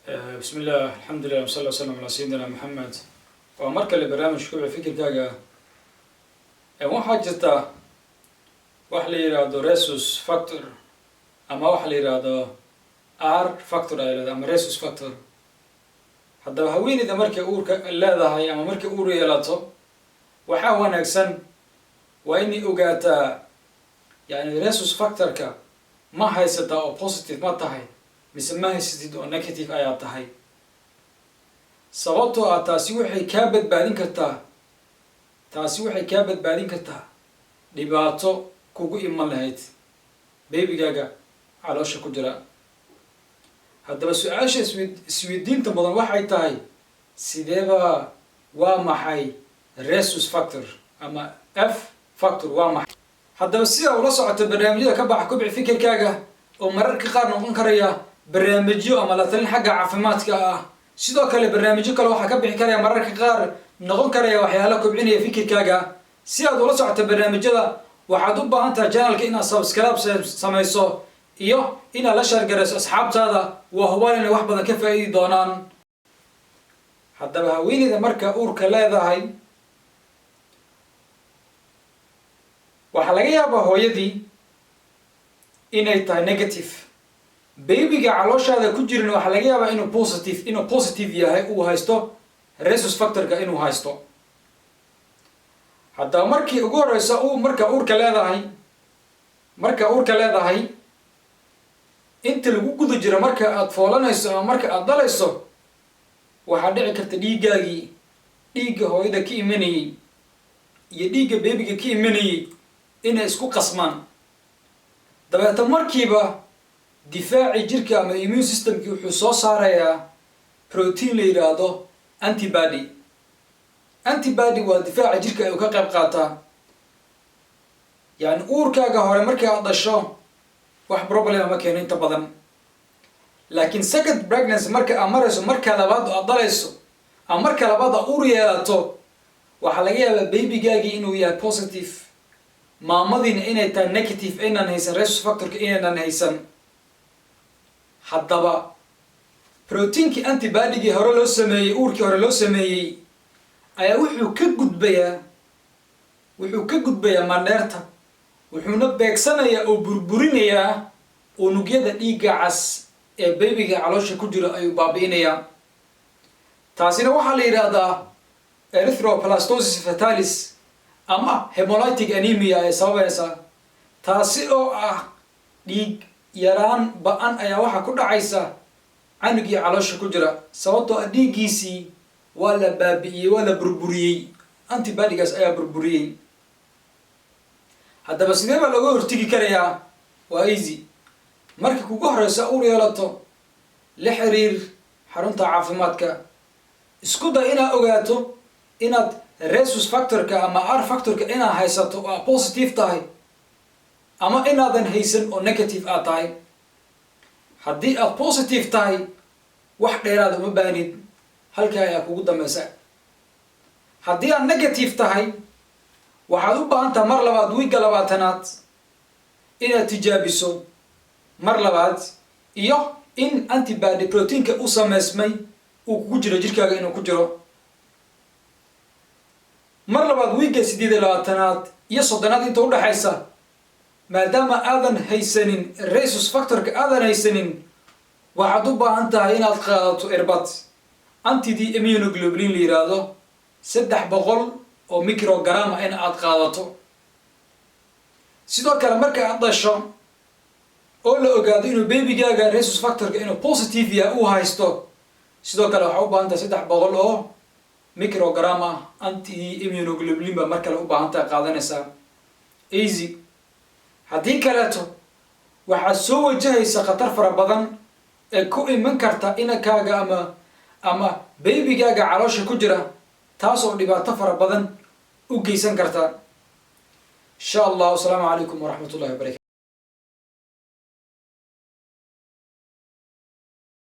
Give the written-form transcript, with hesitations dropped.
Bismi illah, alxamdulilah, wasala wasalam calaa sayidina Maxamed. Waa mar kale barnaamij Kobci Fikirkaaga. Waxaa jirta wax la yidhaahdo rhesus factor ama waxa la yidhaahdo R factor ay leedahay ama rhesus factor. Haddaba haweeneyda markay uurka leedahay ama markay uur yeelato, waxaa wanaagsan waa inay ogaataa, yani, rhesus factorka ma haysataa oo positive ma tahay mise ma haysatid oo negative ayaa tahay. Sababtoo ah taasi waxay kaa badbaadin kartaa dhibaato kugu iman lahayd babygaaga caloosha ku jira. Haddaba su-aasha isweydiinta mudan waxay tahay: sideeba, waa maxay rhesus factor ama F factor, waa maxay? Haddaba sidaa ula socota barnaamijyada ka baxa Kobci Fikirkaaga, oo mararka qaar noqon karaya barnaamijyo ama la talin xagga caafimaadka ah, sidoo kale barnaamijyo kale waxaa ka bixi karaya, mararka qaar noqon karaya waxyaalo kobcinaya fikirkaaga. Si aad ula socoto barnaamijyada, waxaad u baahan tahay channelka inaad subscribe samayso iyo inaad la share garayso asxaabtaada. Waa hubaal inay wax badan ka faa'iidi doonaan. Haddaba haweeneyda marka uurka leedahay, waxaa laga yaabaa hooyadii inay tahay negative, babyga calooshaada ku jirin waxaa laga yaabaa inuu positive yahay, uu haysto rhesus factorka inuu haysto. Haddaba markii ugu horeysa uu marka uurka leedahay, inta lagu guda jiro marka aad foolanayso ama marka aad dhalayso, waxaa dhici karta dhiiggaagii, dhiigga hooyada ka imanayey iyo dhiigga babyga ka imanayey, inay isku qasmaan. Dabeeta markiiba difaaci jirka ama immune systemkii wuxuu soo saarayaa protein la yidhaahdo antibody. Antibody waa difaaca jirka ayuu ka qayb qaataa. Yani uurkaaga hore markii aad dhasho wax problema ma keeno inta badan, laakiin second pregnancy marka aad marayso, marka labaad aad dhalayso ama marka labaad aad uur yeelato, waxaa laga yaabaa babygaagii inuu yahay positive, maamadiina inay tahay negative, inaan haysan rhesus factorka inaynan haysan. Haddaba proteinkii antibodygii hore loo sameeyey, uurkii hore loo sameeyey, ayaa wuxuu ka gudbayaa mandheerta, wuxuuna beegsanayaa oo burburinayaa unugyada dhiigga cas ee babyga caloosha ku jira ayuu baabi'inayaa. Taasina waxaa la yidhaahdaa erythroblastosis fetalis ama hemolytic anemia ay sababaysaa, taasi oo ah dhiig yaraan ba-an ayaa waxaa ku dhacaysa canugii caloosha ku jira, sababtoo ah dhiiggiisii waa la baabi'iyey, waa la burburiyey, antibodygaas ayaa burburiyey. Haddaba sidee baa looga hortegi karayaa? Waa easy. Marka kugu horeysa uur yeelato, la xiriir xarunta caafimaadka. Isku day inaad ogaato inaad rhesus factorka ama R factorka inaad haysato oo aad positive tahay ama inaadan haysan oo negative aad tahay. Haddii aad positive tahay, wax dheeraada uma baahnid, halkaa ayaa kugu dambeysa. Haddii aad negative tahay, waxaad u baahan tahay mar labaad, wiigga 20aad, inaad tijaabiso mar labaad iyo in antibody proteinka u sameysmay uu kugu jiro jirkaaga, inuu ku jiro. Mar labaad wiigga 28aad iyo 30aad inta udhexaysa, maadaama aadan haysanin rhesus factorka aadan haysanin, waxaad u baahan tahay inaad qaadato irbad anti-D immunoglobulin la yiraahdo, 300 oo micrograma in aad qaadato. Sidoo kale marka aad dhasho oo la ogaado inuu babygaaga rhesus factorka inuu positive yahay, uu haysto, sidoo kale waxaa u baahan tahay 300 oo microgram ah anti immunoglobulin baa mar kale u baahan tahay, qaadanaysaa. Easy. Haddii kaleeto waxaad soo wajahaysa khatar fara badan ee ku iman karta inankaaga ama babygaaga caloosha ku jira, taas oo dhibaato fara badan u geysan karta, insha Allah. Wasalaamu calaykum waraxmat ullahi wabarakatu.